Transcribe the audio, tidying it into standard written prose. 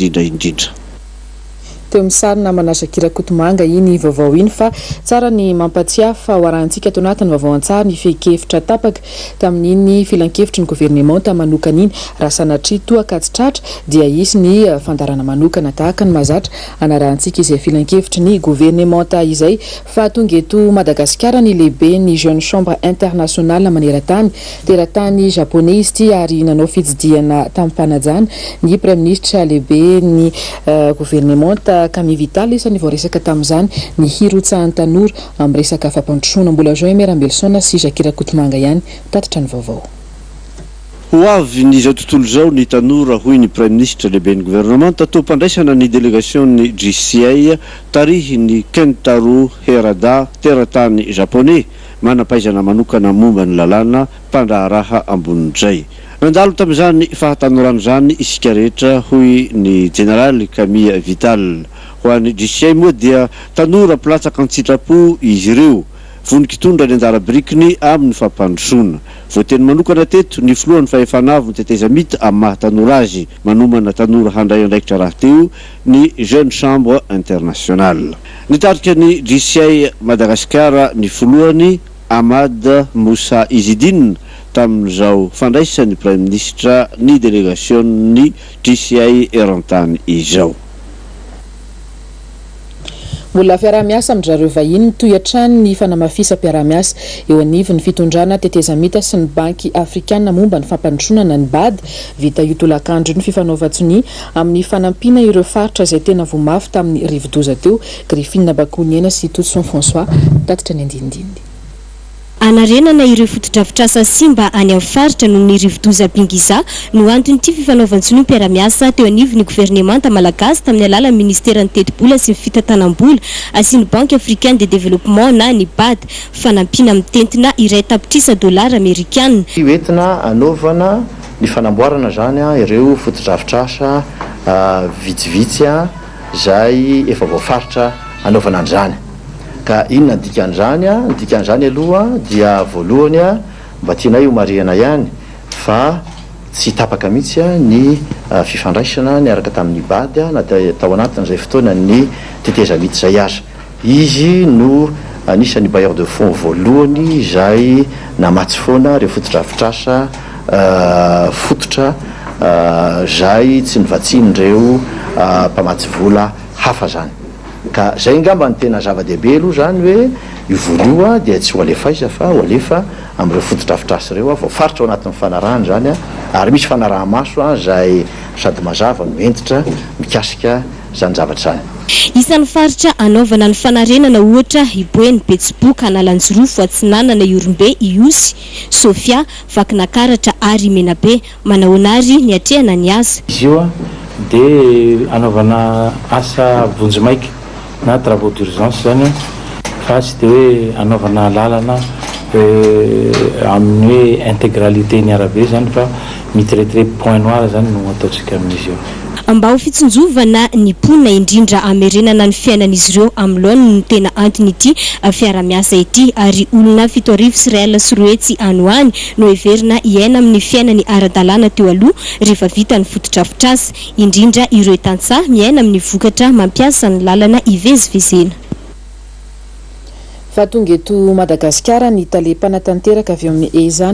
Indrindra indrindra. Teo amin'ny sary namana Jacques Rakotomanga iny vaovao iny fa tsara ny mampatsiahy fa ho arahantsika ato anatin'ny vaovao an-tsary ny fehin-kevitra tapaka tamin'iny filankevitry ny governemanta manokana iny. Raha sanatria toa ka tsy tratra dia hisy ny fandaharana manokana tahaka ny mahazatra hanarahantsika izay filankevitry ny governemanta izay fa tonga eto Madagasikara ny lehiben'ny Jeune Chambre Internationale maneran-tany. Teratany Japoney izy ity ary nanao fitsidihana tamim-panajana ny Praiminisitra lehiben'ny governemanta Camille Vital. Isan'ny voaresaka tamin'izany ny hirotsahan'ny tanora amin'ny resaka fampandrosoana. Mbola Jean Aimé Rambelison sy Jacques Rakotomanga ihany mitatitra ny vaovao. Ho avin'izao tontolo izao ny tanora, hoy ny Praiminisitra lehiben'ny governemanta teo am-pandraisana ny delegasion'ny JCI tarihin'i Kentaro Harada, teratany Japoney, manam-pahaizana manokana momba ny lalàna, mpandraharaha ambonin'izay. Nandalo tamin'izany fahatanorana izany isika rehetra, hoy ny Jeneraly Camille Vital. Ho an'ny JCI moa dia tanora mpilatsaka an-tsitrapo izy ireo, vonon-kitondra ny anjara birikiny amin'ny fampandrosoana. Voateny manokana teto ny filohan'ny Fahefana Avo ny Tetezamita amin'ny maha tanora azy, manomana tanora handray andraikitra rahateo ny Jeune Chambre Internationale. Nitarika ny JCI Madagasikara ny filohany, Ahmad Moussa Izidine, tamin'izao fandraisan'ny Praiminisitra ny delegasionin'ny JCI eran-tany izao. Mbola fiaraha-miasa amin-dry zareo vahiny. Mitohy hatrany ny fanamafisam-piaraha-miasa eo anivon'ny fitondrana tetezamita sy ny Banky afrikanina momba ny fampandrosoana na ny BAD. Vita io tolakandro io ny fifanaovan-tsonia amin'ny fanampiana ireo faritra izay tena voa mafy tamin'ny rivodoza teo. Griffine Bakoniaina sy Todison François mitatitra ny andinindininy. Hanarenana ireo fotodrafitrasa simba any amin'ny faritra noho ny rivodoza Bingiza no anton'ity fifanaovan-tsonia mpiara-miasa teo anivon'ny governemanta malagasy tamin'ny alalan'ny ministeran'ny tetibola sy ny fitantanam-bola sy ny Banque africaine de développement na ny BAD, fanampiana mitentina 1 tapitrisa dolara amerikana. Hoentina anaovana ny fanamboarana zany ireo fotodrafitrasa vitsivitsy zay efa voafaritra anaovana an'izany. Ka inona ny dikan'izany? Ny dikan'izany aloha dia voalohany mba tianay ho marihana ihany fa tsy tapaka mihitsy ny fifandraisana niaraka tamin'ny BAD na tao anatin'izay fotoana ny tetezamita zay aza. Izy no anisan'ny bailleur de fonds voalohany zay namatsy foana reo fotodrafitrasa fototra zay tsy nivatsian'ireo mpamatsy vola hafa zany. Ka zay ngamba ny tena zava-dehibe aloha zany, hoe io vola io dia tsy ho alefa aiza fa ho alefa am'ireo fotodrafitrasa ireo voafaritra ao anatin'ny fanarahana zany ary misy fanaraha-maso zay sady mazava no hentitra mikasika zany zavatra zany. Isan'ny faritra anaovana ny fanarenana ohatra i Boeny, Betsiboka, Analanjirofo, Atsinanana, Ihorombe, Ihosy, Sofia, Vakinankaratra ary Menabe. Manahoana ary ny atrehana ny asa? Izy io dia anaovana asa vonjimaika na travaux d'urgence zany fa tsy de hoe anaovana lalana amin'ny hoe intégralité ny arabe zany, fa mi-traiter point noir zany no ataontsika amin'izy io. Mba ho fitsinjovana ny mponina, indrindra amerenana ny fiainan'izy ireo amin'ny laoniny no tena antony ity fiara-miasa ity, ary olona 2 700 any ho any no heverina hiaina amin'ny fiainany ara-dalàna teo aloha rehefa vita ny fotodrafitrasa, indrindra ireo tantsaha miaina amin'ny vokatra mampiasa ny lalana ivezivezena. Fa tonga eto Madagasikara ny tale mpanatanteraka avy eo amin'ny ESA.